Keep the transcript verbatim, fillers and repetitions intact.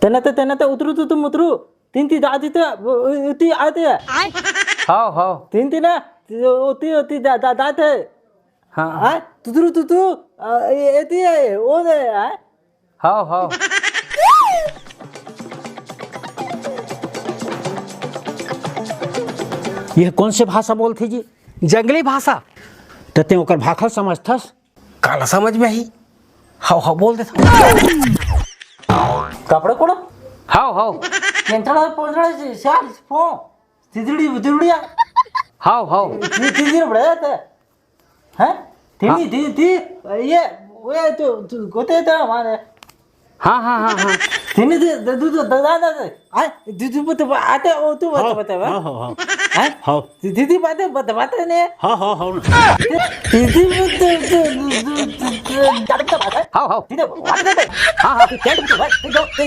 तेना ते, तेना ते, उतरू तू, तुम उतरू। तीन ती दादी ते, उ-, उ-, उती आते। हाव, हाव। तीन ती ना, उती, उती दा-, दा-, दाते। हाँ। हाँ, तुतरू तुतू, अ, ए-, एती है, ओ दे, हाँ? हाव, हाव। ये कौन से भाषा बोलथे जी? जंगली भाषा। त तें ओकर भाखा समझथस? काला समझ में आही? हाव, हाव, बोल देथंव। कपड़े कोड़ा? हाव, हाव। केंचड़ा, पोंचड़ा, सियार, फो, तिजड़ी, बुजुड़िया। हाव, हाव। ति-, तिजड़ी बड़ा जाता है। हैं? तिनी, हाँ। ती, ती, ये, ये तो, तू गोते तो हमारे। हाँ, हाँ, हाँ, हाँ। तिनी ती, द-, दू, दू, द-, दा, दा, दा। आय, दू, दू, बत-, बत-, आते, ओ, तू बत-, हाँ, बत-, बत-, हाँ, हाँ, हाँ। हैं? हाँ। ती, ती, ती, बात, बत-, बात नहीं है। हाँ, हाँ, हाँ। ती, ती, बत-, बत-, बत-, बत-, बत-, बत-, बत-, हाँ, हाँ। ती, ती, बात नहीं है। हाँ, हाँ। ती, ती, ती, ती,